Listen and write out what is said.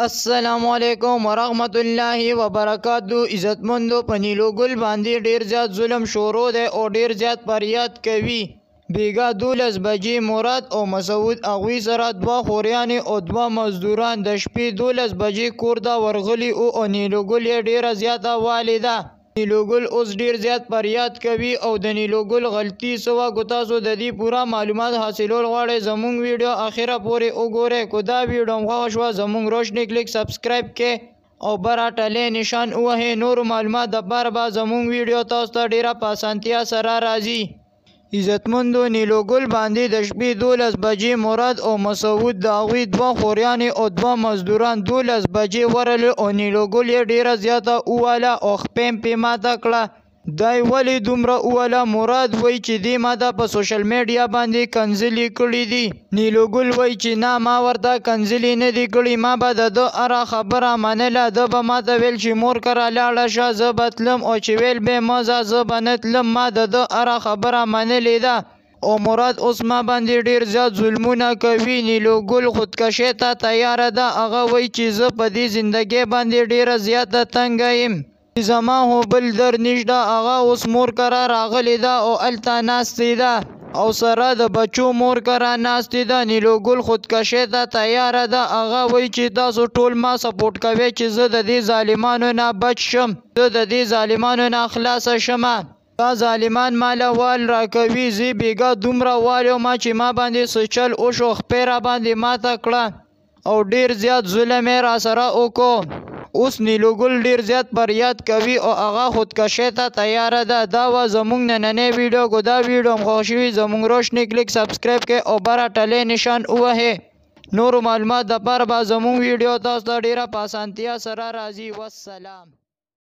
السلام علیکم ورحمت الله وبرکاتو. عزتمندو، په نیلو ګل باندې ډیر زیات ظلم شروع دی او ډیر زیات فریاد کوي. بیګا 12 بجې مراد او مسعود، هغوی سره دوه خوریانې او دوه مزدوران د شپې 12 بجې کور ته ورغلي او نیلو ګل یې ډیره زیاته والې ده. نیلو ګل اوس ډیر زیات فریاد کوي او د نیلو ګل غلطي څه وه؟ که تاسو د دې پوره معلومات حاصلول غواړئ، زموږ ویډیو اخره پورې وګورئ. که دا ویډیو مو خوښه شوه، زموږ روشني کلیک سبسکرایب کړئ او بره ټلې نشان ووهئ. نورو معلومات دپاره به زموږ ویډیو تاسو ته ډیره په اسانتیا سره راځي. عزتمندو، نیلو ګل باندې د شپې 12 بجې مراد او مسعود، د هغوی دوه خوریانې او دوه مزدوران 12 بجې ورغلل او نیلو ګل یې ډیره زیاته ووهله او خپه یې پرې ماته کړه. دا یې ولې دومره ووهله؟ مراد وایي چې دې ماته په سوشل میډیا باندې کنځلې کړي دي. نیلو ګل وایي چې نه، ما ورته کنځلې نه دي کړي، ما به د ده هره خبره منله. ده به ماته ویل چې مور کره لاړه شه، زه به تلم، او چې ویل به مه ځه، زه به نه تلم. ما د ده هره خبره منلې ده او مراد اوس ما باندې ډیر زیات ظلمونه کوي. نیلو ګل خودکشۍ ته تیاره ده. هغه وایي چې زه په دې زندګۍ باندې ډیره زیاته تنګه یم، زما خو بل در نشته. هغه اوس مور کره راغلې ده او هلته ناستې ده او سره د بچو مور کره ناستې ده. نیلو ګل خودکشۍ ته تیاره ده. هغه وایي چې تاسو ټول ما سپورټ کوئ چې زه د دې ظالمانو نه بچ شم، زه د دې ظالمانو نه خلاصه شمه. دا ظالمان ماله وال راکوي. زه بیګا دومره والو ما چې ما باندې څه چل وشو، خپې راباندې ماته کړه او ډیر زیات ظلم یې راسره وکړو. اوس نیلو ګل ډیر زیات فریاد کوي او هغه خودکشۍ ته تیاره ده. دا وه زموږ نننۍ ویډیو. که دا ویډیو مو خوښ شوي، زموږ روشني کلیک سبسکرایب کړئ او بره ټلې نشان ووهئ. نورو معلومات دپاره به زموږ ویډیو تاسو ته ډیره په اسانتیا سره راځي. والسلام.